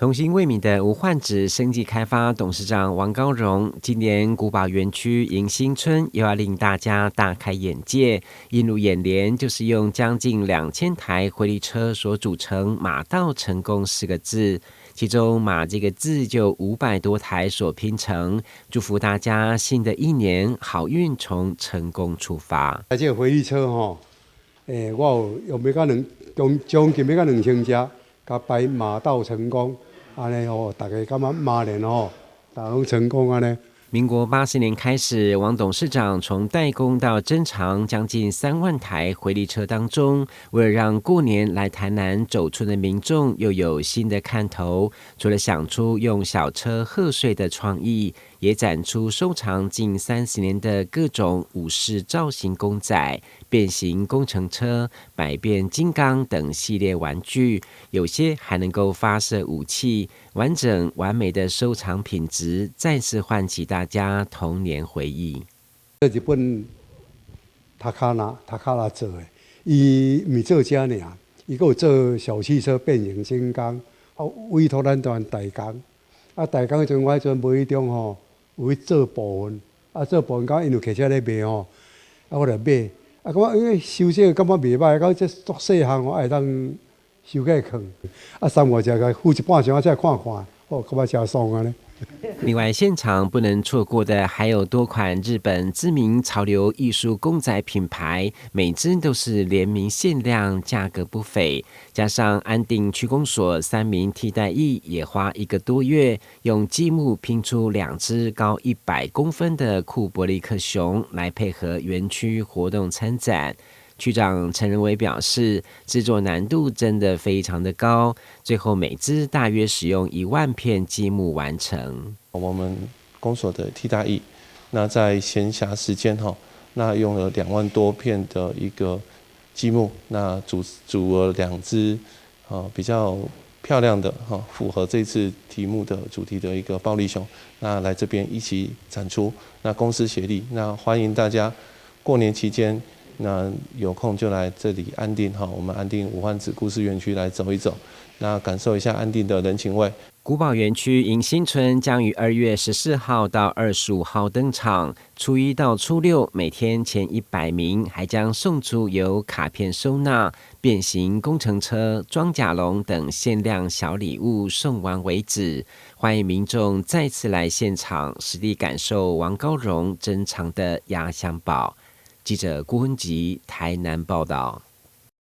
童心未泯的無患子生技開發董事長王高榮，今年古堡園區迎新春又要令大家大開眼界。映入眼簾就是用將近2000台回力車所組成“馬到成功”四個字，其中“馬”這個字就500多台所拼成。祝福大家新的一年好運從成功出發。這個回力車吼，我有用欲甲兩將將近欲甲2000隻，共擺馬到成功。按呢吼，大家感覺馬年吼，大家攏成功按呢。民國80年開始，王董事長從代工到珍藏將近3萬台回力車當中，為了讓過年來台南走春的民眾又有新的看頭，除了想出用小車賀歲的創意，也展出收藏近30年的各種武士造型公仔、變形工程車、百變金剛等系列玩具，有些還能夠發射武器，完整完美的收藏品質，再次喚起大家童年回憶。這日本塔卡納塔卡拉做的，伊毋是做這爾，伊閣有做小汽車變形金剛，啊委託咱台灣代工，啊代工彼陣我彼陣無意中吼，有去做部分，啊做部分到𪜶有客車咧賣吼，啊我就買，啊感覺欸收這個感覺袂䆀，感覺這足細項吼，會當收起來囥，啊三五隻共付一半箱，才看看，哦感覺誠爽按呢。另外，現場不能錯過的還有多款日本知名潮流藝術公仔品牌，每隻都是聯名限量，價格不菲。加上安定區公所三名替代役也花一個多月，用積木拼出兩隻高100公分的庫伯利克熊，來配合園區活動參展。區長陳仁偉表示，製作難度真的非常的高，最後每隻大約使用1萬片積木完成。我們公所的替代役，那在閒暇時間哈，那用了2萬多片的一個積木，那組了兩隻啊比較漂亮的哈，符合這次題目的主題的一個暴力熊，那來這邊一起展出，那公私協力，那歡迎大家過年期間，那有空就來這裡安定哈，我們安定無患子故事園區來走一走，那感受一下安定的人情味。古堡園區迎新春將於2月14號到25號登場，初一到初六每天前100名還將送出由卡片收納、變形工程車、裝甲龍等限量小禮物，送完為止。歡迎民眾再次來現場實地感受王高榮珍藏的壓箱寶。記者郭文吉台南報道。